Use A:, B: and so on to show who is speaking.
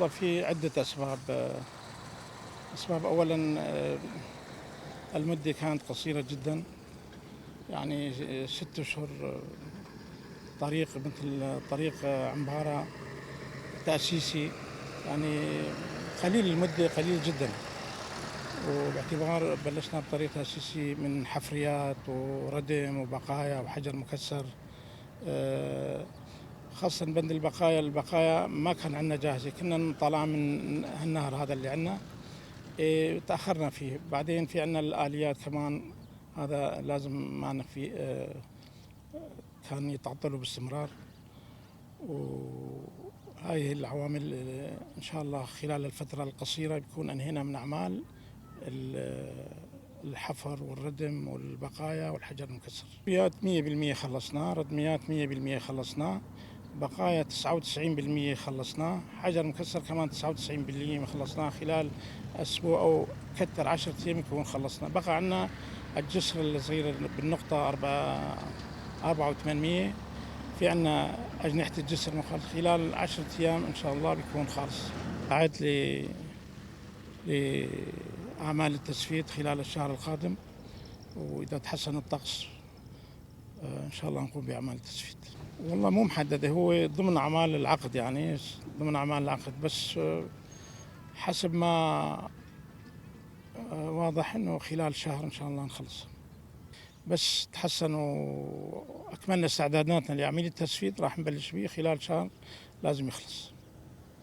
A: والله في عدة أسباب. أسباب أولا المدة كانت قصيرة جدا، يعني 6 أشهر. طريق مثل طريق عمبارة تأسيسي، يعني قليل المدة، قليل جدا، وباعتبار بلشنا بطريق تأسيسي من حفريات وردم وبقايا وحجر مكسر، خاصة بند البقايا. البقايا ما كان عندنا جاهزة، كنا نطلع من النهر هذا اللي عندنا، تأخرنا فيه. بعدين في عندنا الآليات كمان، هذا لازم معنا في كان يتعطلوا باستمرار، وهاي هي العوامل. إن شاء الله خلال الفترة القصيرة بيكون أنهينا من أعمال الحفر والردم والبقايا والحجر المكسر. ردميات 100% خلصناه، ردميات 100% خلصناه، بقايا 99% خلصناه، حجر مكسر كمان 99% خلصناه. خلال أسبوع أو كتر 10 أيام يكون خلصنا. بقى عنا الجسر الصغير بالنقطة 4800، في عنا أجنحة الجسر مخلص، خلال 10 أيام إن شاء الله بيكون خالص. أعد لأعمال التسفيت خلال الشهر القادم، وإذا تحسن الطقس إن شاء الله نقوم بأعمال التسفيت. والله مو محددة، هو ضمن أعمال العقد، يعني ضمن أعمال العقد، بس حسب ما واضح إنه خلال شهر إن شاء الله نخلص. بس تحسن وأكملنا استعداداتنا لعملية التسفيت راح نبلش فيه خلال شهر، لازم يخلص.